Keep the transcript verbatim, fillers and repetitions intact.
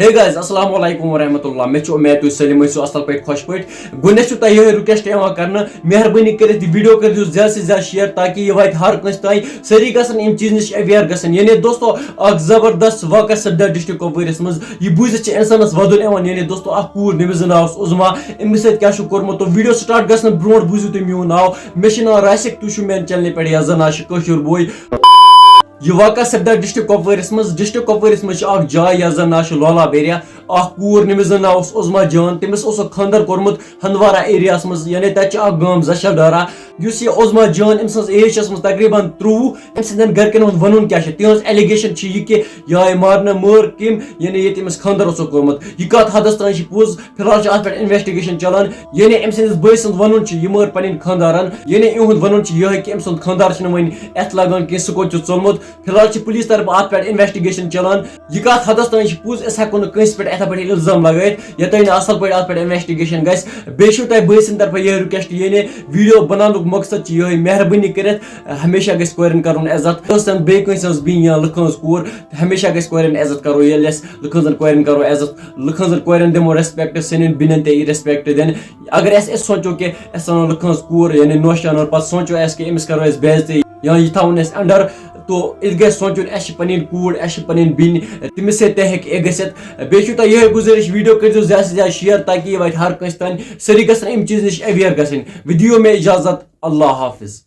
Hey guys, السلام علیکم ورحمۃ اللہ۔ مےٚ چھُ اُمید تُہۍ سٲلِم ٲسِو اَصٕل پٲٹھۍ، خۄش پٲٹھۍ۔ گۄڈٕنٮ۪تھ چھُ تۄہہِ یِہوٚے request یِوان کرنہٕ، مہربٲنی کٔرِتھ یہِ video کٔرۍزیو زیادٕ سے زیادٕ share، تاکہِ یہِ واتہِ ہر کٲنٛسہِ تام۔ سٲری گژھن اَمہِ چیٖزٕ نِش aware گژھٕنۍ۔ یعنی دوستو، اکھ زبردست واقعہ سپدیو district کۄپوٲرِس منٛز۔ یہِ بوٗزِتھ چھِ اِنسانَس وَدُن یِوان۔ یعنی دوستو، اکھ کوٗر، نٔمِس زٕ ناو اوس عظمیٰ، أمِس سۭتۍ کیٛاہ چھُ کوٚرمُت؟ تو video start گژھنہٕ برونٛٹھ بوٗزِو تُہۍ میون ناو۔ مےٚ چھُ ناو راسِک، تُہۍ چھِو میانہِ channelہِ پٮ۪ٹھ یَتھ زَن ناو چھُ کٲشُر بوے۔ یہِ واقعہ سپدیو district کۄپوٲرِس منٛز۔ District کۄپوٲرِس منٛز چھِ اکھ جاے یَتھ زَن ناو چھُ لولا بیریا۔ اکھ کوٗر، نٔمِس زَن ناو اوس عظمیٰ جان، تٔمِس اوس اکھ خانٛدر کوٚرمُت ہندوارہ ایریاہَس منٛز، یعنی تَتہِ چھِ اکھ گام زَشَل ڈارا۔ یُس یہِ عظمیٰ جان، أمۍ سٕنٛز age چھِ ٲسمٕژ تقریٖباً ترٛۆوُہ۔ أمۍ سٕنٛدٮ۪ن گَرِکٮ۪ن ہُنٛد وَنُن کیٛاہ چھُ؟ تِہٕنٛز allegation چھِ یہِ کہِ یہِ آیہِ مارنہٕ، مٲر کٔمۍ، یعنی ییٚتہِ أمِس خانٛدر اوسُکھ کوٚرمُت۔ یہِ کَتھ حدس تام چھِ پوٚز؟ فی الحال چھِ اَتھ پٮ۪ٹھ investigation چلان۔ یعنی أمۍ سٕنٛدِس بٲے سُنٛد وَنُن چھُ، یہِ مٲر پَنٕنۍ خانٛدارَن۔ یعنی یِہُنٛد وَنُن چھُ یِہوٚے کہِ أمۍ سُنٛد خانٛدار چھُنہٕ وۄنۍ اَتھِ لَگان کینٛہہ، سُہ کوٚت چھُ ژوٚلمُت۔ فی الحال چھِ پُلیٖس طرفہٕ اَتھ پٮ۪ٹھ investigation چلان۔ یہِ کَتھ حدس تام چھِ پوٚز، أسۍ ہٮ۪کو نہٕ کٲنٛسہِ پٮ۪ٹھ یِتھَے پٲٹھۍ اِلزام لَگٲیِتھ، یوٚتام نہٕ اَصٕل پٲٹھۍ اَتھ پٮ۪ٹھ investigation گژھِ۔ بیٚیہِ چھُو تۄہہِ بٲے سٕنٛدِ طرفہٕ یِہوٚے request، یعنی video بَناونُک مقصد چھُ یِہوٚے، مہربٲنی کٔرِتھ ہمیشہ گژھِ کورٮ۪ن کَرُن عزت۔ دوستن، بیٚیہِ کٲنٛسہِ ہٕنٛز بیٚنہِ یا لُکہٕ ہٕنٛز کوٗر، ہمیشہ گژھِ کورٮ۪ن عزت کَرو۔ ییٚلہِ أسۍ لُکہٕ ہٕنٛزن کورٮ۪ن کَرو عزت، لُکہٕ ہٕنٛزن کورٮ۪ن دِمو respect، سانٮ۪ن بیٚنٮ۪ن تہِ یی respect دِنہٕ۔ اگر أسۍ، أسۍ سونٛچو کہِ أسۍ اَنو لُکہٕ ہٕنٛز کوٗر، یعنی نوشہِ اَنو، پَتہٕ سونٛچو اَسہِ کہِ أمِس کَرو أسۍ بے عزتی یا یہِ تھاوُن أسۍ under، تو یہِ تہِ گژھِ سونٛچُن، اَسہِ چھِ پَنٕنۍ کوٗر، اَسہِ چھِ پَنٕنۍ بیٚنہِ، تٔمِس سۭتۍ تہِ ہیٚکہِ یہِ گٔژھِتھ۔ بیٚیہِ چھُو تۄہہِ یِہوٚے گُزٲرِش، video کٔرۍزیو زیادٕ سے زیادٕ share، تاکہِ یہِ واتہِ ہر کٲنٛسہِ تام۔ سٲری گژھن اَمہِ چیٖزٕ نِش aware گژھٕنۍ۔ وۄنۍ دِیِو مےٚ اِجازت، اللہ حافظ۔